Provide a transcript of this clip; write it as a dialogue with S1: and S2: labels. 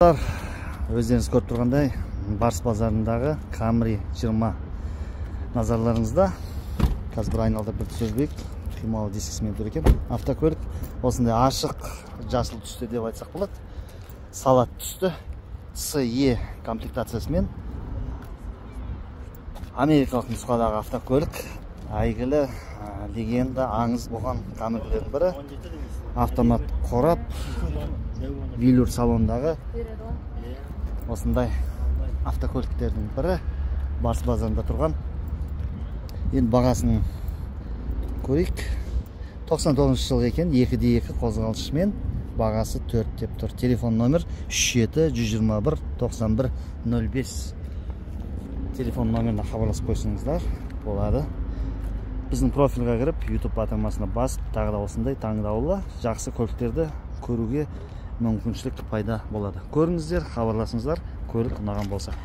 S1: Өздеріңіз көріп тұрғандай, Барыс базарындағы Camry 20 назарларыңызда. Қазір бір айналдырып, бір түсіріп. Құймалы дискісімен тұр екен автокөлік. Осындай ашық жасыл түсті деп айтсақ болады, салат түсті, SE комплектациясымен, америкалық нұсқадағы автокөлік. Әйгілі, легенда, аңыз болған Camry'лердің бірі. Автомат қорап, велюр салондағы осындай автокөліктердің бірі Барыс базарында тұрған. Енді бағасын көрейік. 99 жылғы екен, 2 де 2 қозғалтқышымен, бағасы 4 деп тұр. Телефон номер 37 121 91 05. Телефон номеріне хабарласып қойсаңыздар болады. Біздің профильға кіріп, YouTube батырмасына басып, тағы да осындай таңдаулы жақсы көліктерді көруге мүмкіншілік пайда болады. Көріңіздер, хабарласыңыздар, көлік ұнаған болса.